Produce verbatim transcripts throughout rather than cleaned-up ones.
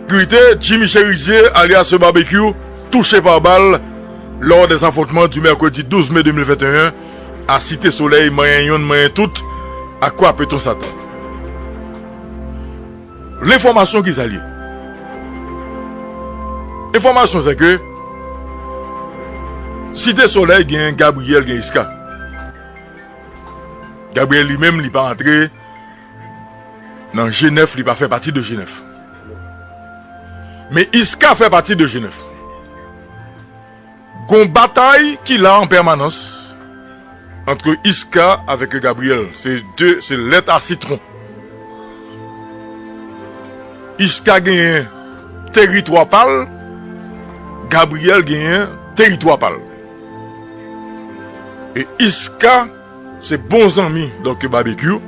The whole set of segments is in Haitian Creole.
Sécurité, Jimmy Chérizier, alias Barbecue, touché par balle lors des affrontements du mercredi douze mai deux mille vingt et un à Cité Soleil, manyen yonn, manyen tout, à Kwapeton Satan. Lenfòmasyon ki sa l ye? Enfòmasyon se ke Site Solèy gen Gabriyèl, gen Iska. Gabriyèl li menm, li pa antre nan G nèf, li pa fè pati de G nèf. Men Iska fè pati de G nèf. Gon batay ki la an pèmanans ant Iska avèk Gabriyèl. Se de, se lèt a sitwon. Iska genyen teritwa pa l, Gabriyèl genyen teritwa pa l. E Iska se bon zanmi, donk, Babekyou.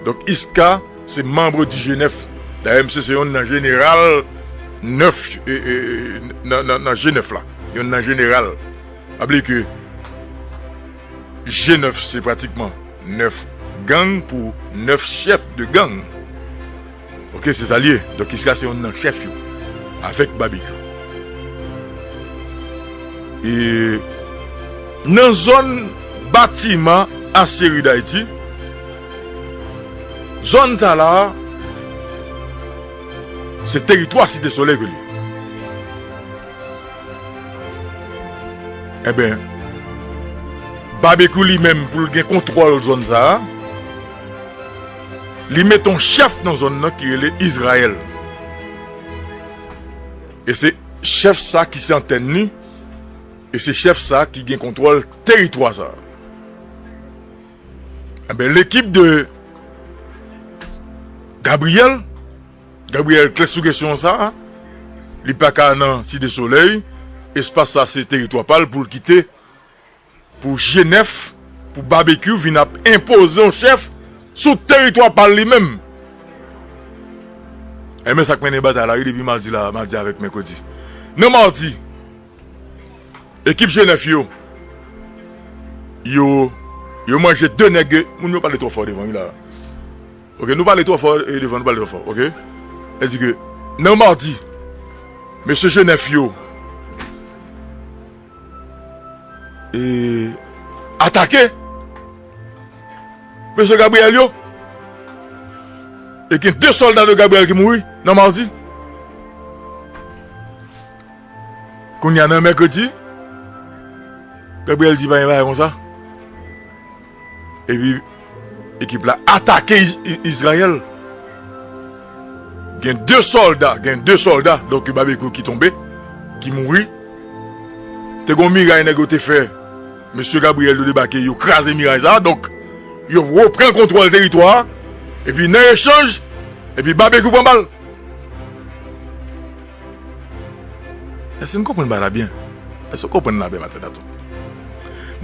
Donk, Iska se manm di G nèf. Dayè, misye se yonn nan jeneral nèf, e, e, nan, nan, nan G nèf la. Yonn nan jeneral. Pa bliye ke G nèf se pratikman nèf gang pou nèf chèf de gang. Ok, se sa l ye. Donk, Iska se yonn nan chèf yo. Avèk Babekyou. E nan zòn batiman Aseri Dayiti, zòn sa la, se teritwa Site Solèy ke l ye. Enben, Babekyou li menm, pou l gen kontwòl zòn sa a, li mete yon chèf nan zòn nan ki rele Izrayèl. E se chèf sa ki se antèn li, e se chèf sa ki gen kontwòl teritwa sa. Enben, lekip de Gabriyèl, Gabriyèl klè sou kesyon sa, li pa ka nan Site Solèy, espas sa se teritwa pa l pou l kite, pou G nèf, pou Babekyou vin ap enpoze yon chèf sou teritwa pa l li menm. Enben, sa k mennen batay la, wi, depi madi la, madi avèk mèkredi. Nan madi, ekip G nèf yo, yo, yo manje de nèg, moun yo pale twò fò devan, wi, la. Ok, nou pale twò fò, e, devan, nou pale twò fò, ok? Sa di ke, nan madi, mesye G nèf yo, e, atake mesye Gabriyèl yo. E gen de sòlda de Gabriyèl ki mouri nan madi. Kounye a nan mèkredi, Gabriyèl di pa gen bagay konsa. Epi, ekip la atake Iz-, I-, Izrayèl. Gen de sòlda, gen de sòlda, donk, Babekyou ki tonbe, ki mouri. Te gon miray nèg yo te fè, mesye Gabriyèl yo debake, yo kraze miray sa a, donk, yo reprann kontwòl teritwa a, epi nan echanj, epi Babekyou pran bal. Èske n konprann bagay la byen? Èske w konprann la byen maten an tou?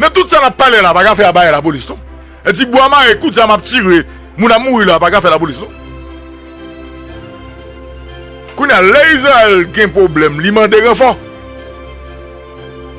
Nan tout sa n ap pale la, pa ka fè a bagay lapolis non. E ti bwa mare, kout zam ap tire, moun ap mouri la, pa ka fè lapolis non. Kounye a, lè Izrayèl gen pwoblèm, li mande ranfò.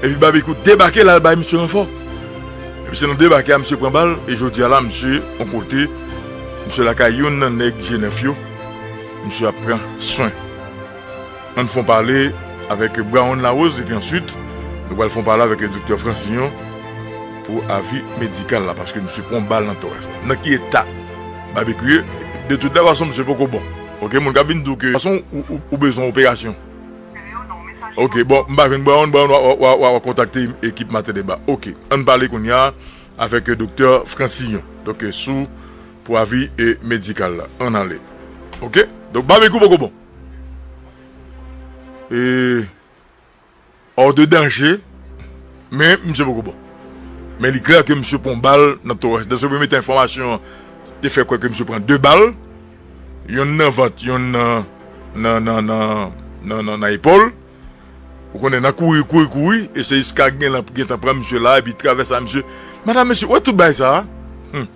Epi Babekyou debake, l al bay misye ranfò. Epi se nan debake a, misye pran bal, e jodi a la, misye yon kote, misye lakay youn nan nèg G nèf yo, misye ap pran swen. Ann fè yon pale avèk Brown Larose, epi answit, nou pral fè yon pale avèk Doktè Francillon pou avi medikal la, paske misye pran bal nan toraks. Nan ki eta Babekyou ye? De tout fason, misye poko bon. Ok, moun k ap vin di w ke fason ou, ou, ou bezwen operasyon. Ok, bon, m pa jwenn Brown, Brown w a, w a, w a, w a kontakte ekip Maten Deba. Ok, ann pale kounye a avèk Doktè Francillon. Donk, sou pou avi e medikal la. Ann ale. Ok? Donk, Babekyou poko bon. E, hors de danger, men misye poko bon. Men li klè ke misye pran bal nan toraks. Dèske premye tan enfòmasyon an te fè kwè ke misye pran de bal, yonn nan vant, yonn nan, nan, nan, nan, nan, nan, nan epòl. Ou konnen, nan kouri, kouri, kouri, e se Iska ki gen lan, gentan pran misye la, epi travèse a misye. Madanm, mesye, ou wè tout bagay sa a? Hmm.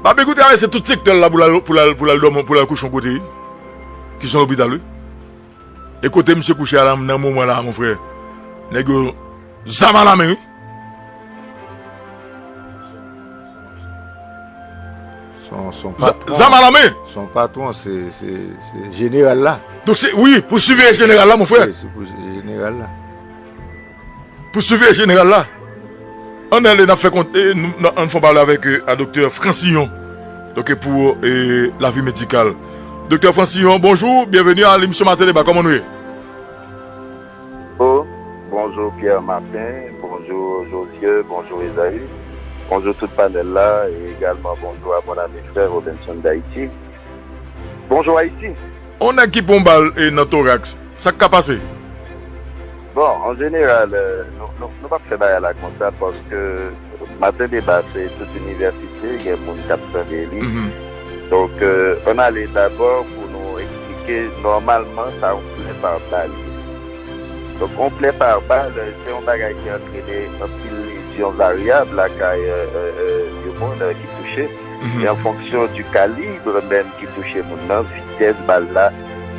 Babecue travèse tout sektè l la pou l al, pou l al, pou l al dòmi, pou l al kouche yon kote, wi. Ki se yon lopital, wi. E kote misye kouche a la, nan moman la, mon frè, nèg yo zam alamen, wi. Son, son patwon. Zam alamen. Son patwon, se, se, se jeneral la. Donk se, wi, pou siveye jeneral la, mon frè. Wi, se pou jeneral la. Pou siveye jeneral la. Ann ale, n ap fè kont, e, nou, nou, ann fè pale avèk, e, a doktè Francillon. Donk, e, pou, e, lavi medikal. Doktè Francillon, bonjou, byenveni a lemisyon Maten Deba, kòman nou ye? Oh, bonjou Pierre Martin, bonjou Josieu, bonjou Esaü, bonjou tout panèl la, e egalman bonjou a mon ami frè Robinson d'Haïti. Bonjou Ayiti. On nèg ki pran bal e nan toraks, sa k ka pase? Bon, an jeneral, euh, nou, nou, nou p ap fè bagay la konsa paske Maten Deba se tout inivèsite, gen moun k ap tande li. Mhm. Donk, euh, ann ale dabò pou nou eksplike nòmalman sa yon plè pa bal ye. Donk, yon plè pa bal, euh, se yon bagay ki antrene anpil lezyon varyab lakay, euh, euh, euh, yon moun, euh, ki touche. Mhm. E an fonksyon di kalib menm ki touche moun nan, vitès bal la,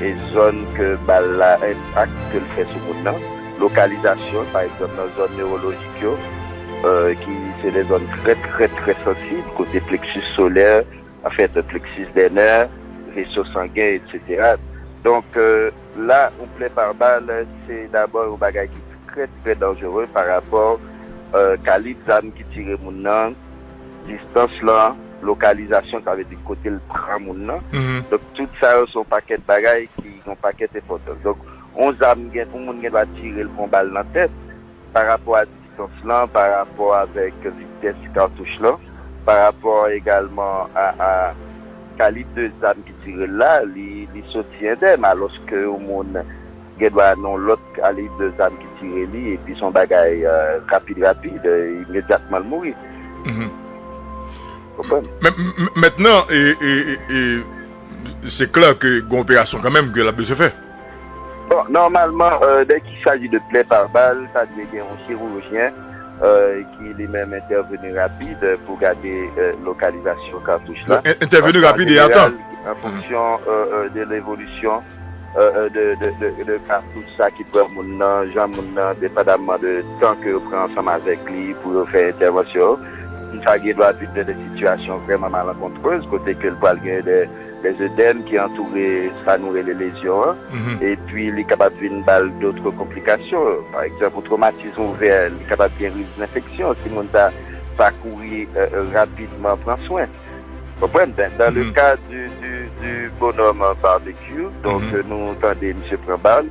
e zòn ke bal la, enpak ke l fè sou moun nan, lokalizasyon, pa egzanp, nan zòn newolojik yo, euh, ki se de zòn trè, trè, trè sansib, kote pleksis solè, anfèt, pleksis dènè, veso sangen, etsetera. Donk, euh, la, yon plè pa bal, se dabò yon bagay ki trè, trè danjere pa rapò, euh, kalib zam ki tire moun nan, distans lan, lokalizasyon, sa vle di kote l pran moun nan. Mhm. Donk, tout sa yo se yon pakèt bagay ki gen yon pakèt enpòtans. Donk, yon zam gen, yon moun gen dwa tire l pran bal nan tèt, pa rapò a distans lan, pa rapò avèk vitès katouch lan, pa rapò egalman a, a kalib de zam ki tire l la, li, li soti endèm, alòske yon moun gen dwa nan yon lòt kalib de zam ki tire li, epi se yon bagay, euh, rapid, rapid, euh, imedyatman l mouri. Mhm. Konprann? Men, men, mentnan, e, e, e, e, se klè ke gen operasyon kanmenm ke l ap bezwen fè. Bon, nòmalman, euh, dès qu'il s'agit de plè pa bal, sa dwe gen yon chirijyen, euh, ki li menm entèveni rapid, euh, pou gade, euh, lokalizasyon katouch la. Donk, en-, entèveni rapid e atan. An fonksyon, euh, euh, de levolisyon, euh, euh, de, de, de, de katouch sa ki pran moun nan, jan moun nan, depandamman de tan ke yo pran ansanm avèk li pou yo fè entèvansyon, moun sa gen dwa vin nan de sitiyasyon vrèman malenkontrez, kote ke l pral gen de, de zedèm ki antoure sa nou rele lezyon an, mhm, epi li kapab vin ba l dòt konplikasyon. Pa egzanp, yon twomatizm ouvè, li kapab gen risk enfeksyon si moun sa pa kouri, euh, euh, rapidman pran swen. Konprann? Ben, dans le, mhm, cas du, du, du bonhomme Barbecue, donk, mhm, euh, nou tande misye pran bal,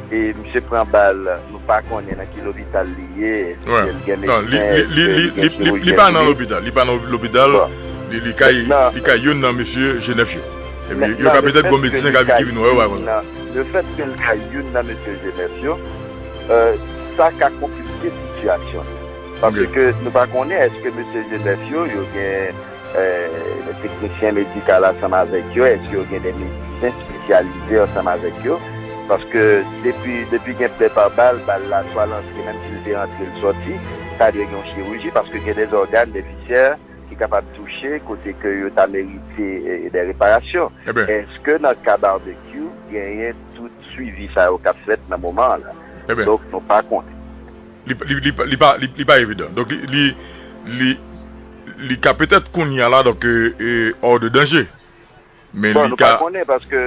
e misye pran bal, nou pa konnen nan ki lopital li ye, èske, ouais, l gen, non, li, medsen, li, èske li, li, li gen li, li, li chirijyen pa nan li? Lopital, li pa nan lopital, bon, li, li kay, mentnan, li kay youn nan mesye G nèf yo. Epi, yo ka petèt gen medsen k ap vin wè yo pa konsa. Le fèt ke l kay youn nan mesye G nèf yo, euh, sa ka konplike sitiyasyon. Paske, ok, nou pa konnen èske mesye G nèf yo, yo gen, euh, teknisyen medikal ansanm avèk yo, èske yo gen de medsen espesyalize ansanm avèk yo? Paske depi, depi gen plè pa bal, bal la swa l antre, menm si l te antre, l sòti, sa dwe gen yon chiriji, paske gen de zògàn, de visè ki kapab touche, kote ke yo ta merite, eh, de reparasyon. Eben. Èske nan ka Barbecue, genyen tout swivi sa yo k ap fèt nan moman an la? Eben. Donk, nou pa konnen. Li, li, li, li pa, li, li pa evidan. Donk, li, li, li, li ka petèt kounye a la, donk, euh, euh, hors de danger. Men bon, li nou pa ka konnen paske,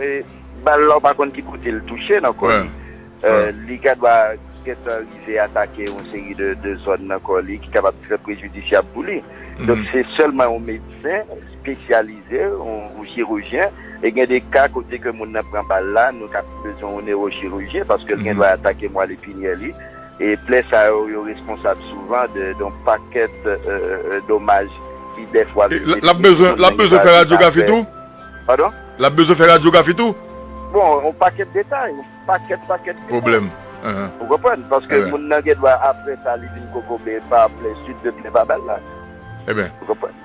eh, bal la, ou pa konn ki kote l touche nan kò li. Wè. Euh, wè. Li ka dwa gentan rive atake yon seri de, de zòn nan kò li ki kapab trè prejidisyab pou li. Mhm. Donk, se sèlman yon medsen espesyalize, yon, yon chirijyen, e gen de ka kote ke moun nan pran bal la, nou ka bezwen yon newochirijyen paske l gen, mhm, dwa atake mwal epinyè li. E plè sa yo, yo responsab souvan de, de yon pakèt, euh, euh, domaj ki dèfwa, e, l ap bezwen, l ap bezwen fè radyografi tou? Padon? L ap bezwen fè radyografi tou? Bon, yon pakèt detay, yon pakèt, pakèt detay. Pwoblèm. Ahan. Ou konprann? Paske, eben, moun nan gen dwa apre sa, li vin kokobe pa plè, suit de plè pa bal la. Eben. Ou konprann?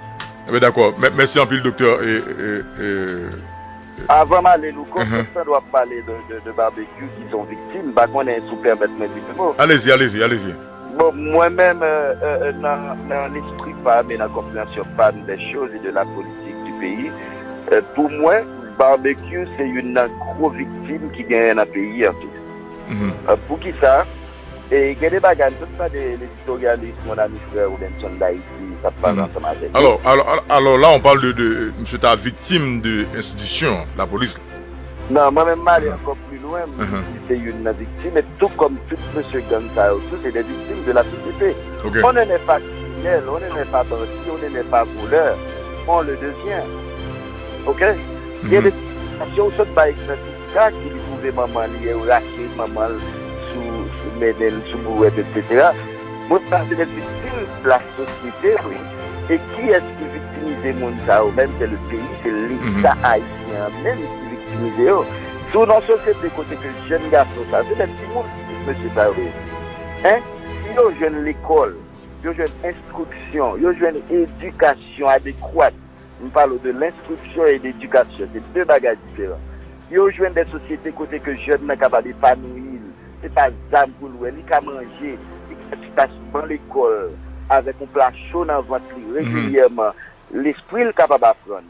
Eben, dakò. Mè-, mèsi anpil, doktè. E, e, e, Avan m ale, Louko, mhm, pandan w ap pale de, de, de Barbecue ki se yon viktim, m pa konnen si w pèmèt mwen di de mo. Alezi, alezi, alezi. Bon, mwen menm, euh, euh, euh, nan, nan lespri pa m e nan konpreyansyon pa m des choses et de la politique du pays, euh, pou mwen, Barbecue se youn nan gwo viktim ki genyen nan peyi an tou. Euh, poukisa? E gen de bagay, m sot tande leditoryalist, mon ami frè Robenson Daïti, k ap pale ansanm avèk nou. Alò, alò, alò, alò, la, on parle de, de, misye ta viktim de enstitisyon, lapolis la. Non, mwen menm m ale ankò pli lwen, m di se youn nan viktim, e tou kòm tout mesye gang sa yo tou, se de viktim de la sosyete. On ne naît pas criminel, on ne naît pas bandit, on ne naît pas voleur, on le devient. Ok? Gen de sitiyasyon, ou sot bay egzanp Iska ki li twouve manman li, yo rache manman l sou, sou mennen l, sou bouwèt, etsetera. Moun sa se de viktim la sosyete, wi. E kiyès ki viktimize moun sa yo menm? Se le peyi, se Leta ayisyen an menm ki viktimize yo. Si w nan sosyete kote ke jèn gason sa, se de timoun, mesye sa yo ye. Hein? Si yo jwenn lekòl, yo jwenn enstriksyon, yo jwenn edikasyon adekwat, m pale w de lenstriksyon e ledikasyon, se de bagay diferan. Yo jwenn de sosyete kote ke jèn nan kapab epanouyi l. Se pa zam pou l wè, li ka manje, li ka chita sou ban lekòl avèk yon pla cho nan vant li regilyèman. Lespri l kapab aprann.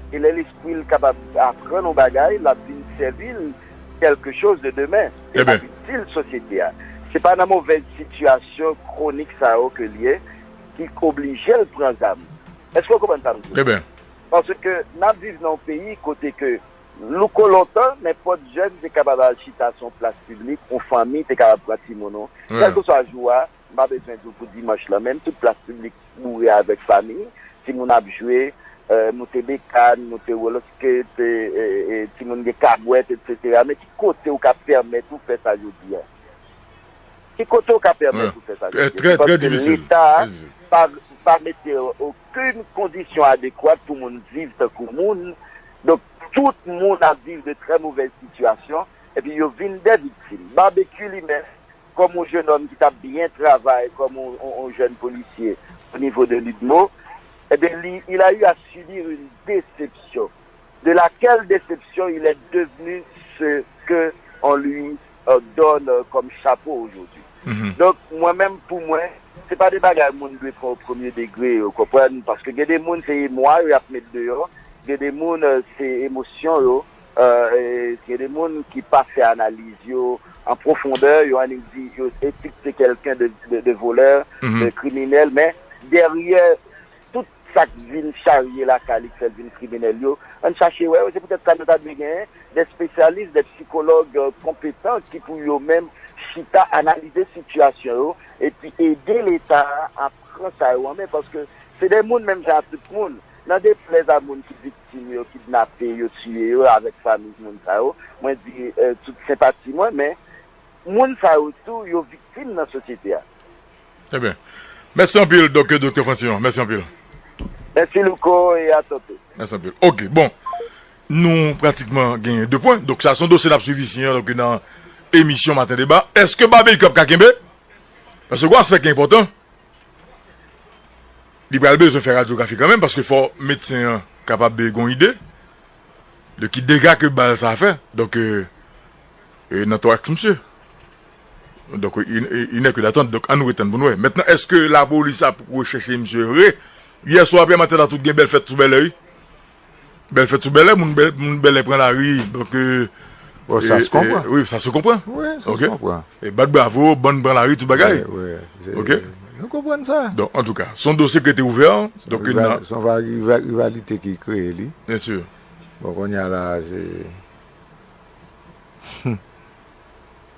E lè lespri l kapab aprann yon bagay, l ap vin sèvi l quelque chose de demain. E l ap itil sosyete a. Se pa nan movèz sitiyasyon kwonik sa yo ke l ye ki oblije l pran zam. Èske w konprann sa m di w? Paske n ap viv nan yon peyi kote ke louko lontan, nenpòt jèn te kapab al chita sou yon plas piblik, yon fanmi te kapab pran timoun ou. Kèlkeswa jou a, m pa bezwen di w pou dimanch lan menm, tout plas piblik boure avèk fanmi, timoun ap jwe, euh, moute bekàn, moute roller skate, e, e, e, timoun gen kabwèt, etsetera. Men ki kote w ka pèmèt ou fè sa jodi a? Ki kote w ka pèmèt ou fè sa jodi a? Se paske Leta pa, pa mete okenn kondisyon adekwat pou moun viv tankou moun. Donk, tout moun ap viv de trè movèz sitiyasyon, epi yo vin de viktim. Barbecue li menm, kòm yon jennonm ki t ap byen travay kòm yon, yon, yon jèn polisye o nivo de l'udmo, ebyen, li, il a eu à subir une déception, de laquelle déception il est devenu ce que on lui, euh, donne, euh, comme chapeau aujourd'hui. Donk, mwen menm, pou mwen, se pa de bagay moun dwe pran o premye degre, ou konprann, paske gen de moun, se emwa yo y ap met deyò, gen de moun, euh, se emosyon yo, euh, e gen de moun ki pa fè analiz yo an pwofondè, yo annik di, yo etikte kèlken de, de, de volè, de kriminèl, men dèyè tout sa k vin charye lakay li k fè l vin kriminèl yo, ann chache wè yo. Se poutèt sa nou ta dwe genyen de spesyalis, de sikològ, euh, konpetan ki pou yo menm chita analize sitiyasyon yo epi ede Leta a pran sa yo an men, paske se de moun menm jan ak tout moun. Nan deplèz a moun ki viktim yo kidnape yo, tiye yo avèk fanmi moun sa yo, mwen di, euh, tout senpati mwen, men moun sa yo tou, yo viktim nan sosyete a. Trè byen. Mèsi anpil, Doktè, Doktè Francillon. Mèsi anpil. Mèsi, Louko, e a tanto. Mèsi anpil. Ok, bon. Nou pratikman genyen de pwen. Donk, sa se yon dosye n ap swiv isi an, donk, nan emisyon Maten Deba. Èske Barbecue ap ka kenbe? Paske gwo aspè ki enpòtan. Li pral bezwen fè radyografi kanmenm, paske fò medsen an kapab gen yon ide de ki dega ke bal sa a fè. Donk, euh, euh, nan toraks misye. Donk, il, il, il n'est que d'attendre. Donk, ann nou ret tann pou n wè. Mentnan, èske lapolis ap rechèche misye vre? Yè swa, Pyè Maten, la tout gen bèl fèt sou Bèlè, wi. Bèl fèt sou Bèlè, moun Bèlè, moun Bèlè pran lari. Donk, euh, Bon, ça se comprend. Wi, sa se konprann. Wi, ça se comprend. E bat bravo, bann pran lari, tout bagay. Wi, wi. Ok. Nou konprann sa. Donk, antouka, se yon dosye ki rete ouvè. Donk, Rival- se yon va- riva- rivalite ki kreye li. Byen si. Bon, kounye a la, se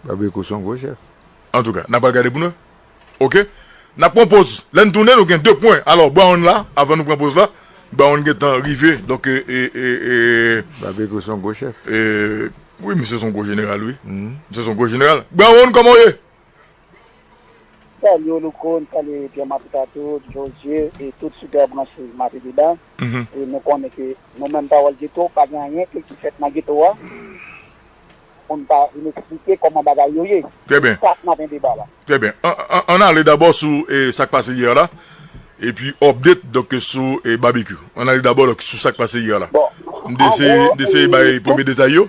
Barbecue se yon gwo chèf. Antouka, n ap al gade pou nou. Ok? N ap pran poz. Lè n tounen, nou gen de pwen. Alò, Brown la, avan nou pran poz la, Brown gentan rive. Donk, e, e, e, e, Barbecue se yon gwo chèf. E, wi, misye se yon gwo jeneral, wi. Misye se yon gwo jeneral. Brown, kòman w ye? Salye Louko, m salye Pierre Mapitato, Josué e tout sipè branche Maten Deba. E nou konnen ke nou menm Pawòl Geto, pa gen anyen ke ki fèt nan geto a pou n pa vin eksplike kòman bagay yo ye. Trè byen. Sa k Maten Deba la. Trè byen. Ann, ann, ann ale dabò sou, e, sa k pase yè la. Epi update, donk, sou, e, Barbecue. Ann ale dabò, donk, sou sa k pase yè la. Bon, M te eseye, an gwo, m te eseye e, bay premye detay yo.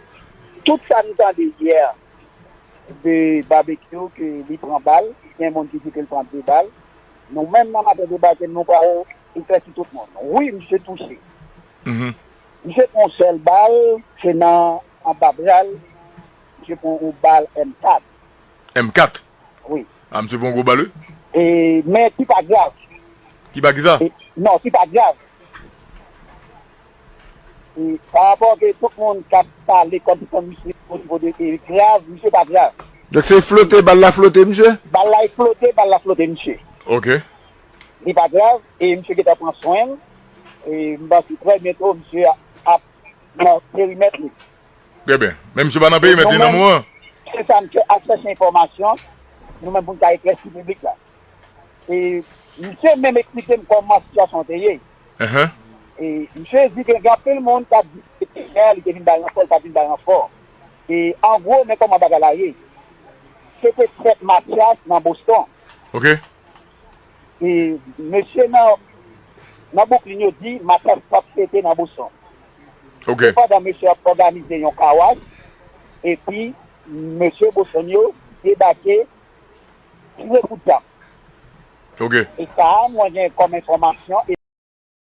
Tout sa n tande yè, de Babekyou ke li pran bal, gen moun ki di ke l pran de bal. Nou menm nan Maten Debake, nou pral eklèsi tout moun. Wi, misye touche. Mhm. Misye pran yon sèl bal, se nan anba bra l, misye pran yon bal M kat. M kat? Wi. A, misye pran yon gwo bal, wi. E, men ki pa grav. Ki pa ki sa? E, non, ki pa grav. E, pa rapò ke tout moun k ap pale kòmsi misye o nivo de, e, grav, misye pa grav. Donk se flote, bal la flote, misye? Bal la flote, bal la flote, misye. Ok. Li pa grav, e misye gentan pran swen l. E m panse trè byento, misye ap nan perimèt li. Trè byen. Men misye pa nan perimèt li nan moman an. Se sa, misye ap chèche enfòmasyon. Nou menm pou n ka eklèsi piblik la. E misye menm eksplike m kòman sitiyasyon an te ye. Ahan. E misye di ke gen anpil moun k ap di ke li te vin bay ranfò, li pa t vin bay ranfò. E an gwo, men kòman bagay la ye. Se te fèt Matyas nan Boston. Ok. E mesye nan, nan Brooklyn yo di Matyas t ap fete nan Boston. Ok. Sepandan, mesye ap òganize yon kawas, epi mesye Boston yo debake, tire kout zam. Ok. E sa a, mwen gen kòm enfòmasyon.